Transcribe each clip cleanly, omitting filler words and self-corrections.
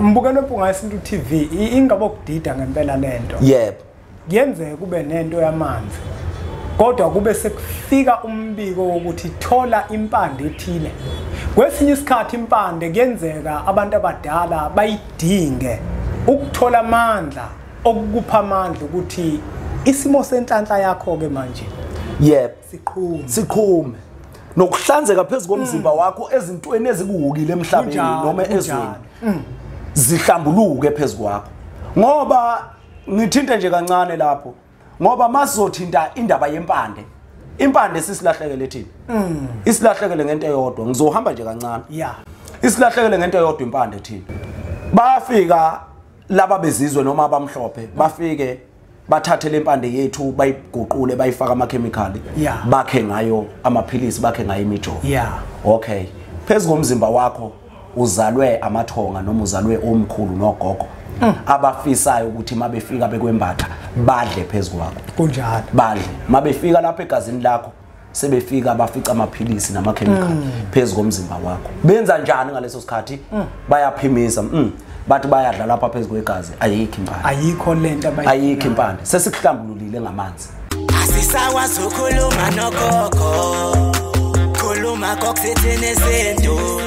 Mbukelo Mpunga Yesintu TV ingabo kudida ngempela lento. Yebo. Kuyenzeka kube nento yamanzi. Kodwa kube sekufika umbiko wokuthi thola impande ethile. Kwesinye isikhathi impande kuyenzeka abantu abadala bayidinge ukuthola amandla, okukupha amandla ukuthi isimo senhlanhla yakho ke manje. Yebo. Siqhume. Siqhume. Nokuhlanzeka phezulu komzimba wakho ezintweni ezikuhukile emhlabeni noma ezweni. Zihlambuluke phezulu kwakho. Ngoba ngithinte nje kancane lapho. Ngoba masizothinta indaba yempande. Impande sisilahlekele thina. Isilahlekele ngento eyodwa. Ngizohamba nje kancane. Yeah. Isilahlekele ngento eyodwa impande thina. Bayafika laba bezizwe noma abamhlophe bafike bathathe lempande yethu bayiguqule bayifaka ama chemical bakhe ngayo amaphilisi bakhe ngayo imijovo. Yeah. Okay. Phezulu komzimba wakho uzalwe amathonga noma uzalwe omkhulu nogogo abafisayo ukuthi mabefika bekwembatha badle phezulu kwakho. Kunjalo. Badle. Mabefika lapha egazini lakho sebefika bafica amaphilisi nama chemical phezulu komzimba wakho. Benza njani ngaleso sikhathi? Bayaphimisa. Bathi bayadla lapha phezulu kwegazi, ayikho impande. Ayikho lento abayikho. Ayikho impande. Sesikuhlambululile ngamanzi. Asisakwazi ukukhuluma nogogo. Khuluma kokuthini izinto.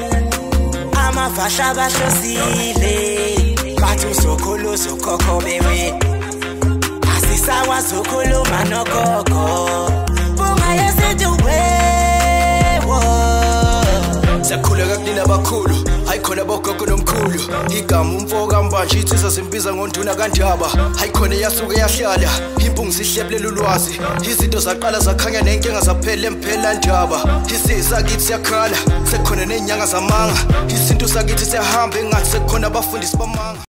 Amavasha bahlosile. Bathi uzokhulu uzokhokho bewe. Asisakwazi ukukhuluma nogogo. Mpunga Yesintu wewo. Siyakhuleka kunina abakhulu, hayikhona bogogo nomkhulu. Igama umfo kaMbanje insizwa simbiza ngonduna kaNdaba. Hayikhona yasuke yahlala, impungu sihlephlela ulwazi. Izinto zaqala zakhanya nenkinga zaphela emphela ndaba. Isisakithi siyakhala, sekukhona nezinyanga zamanga. Isintu sakithi siyahamba engathi sekukhona abafundisi bamanga.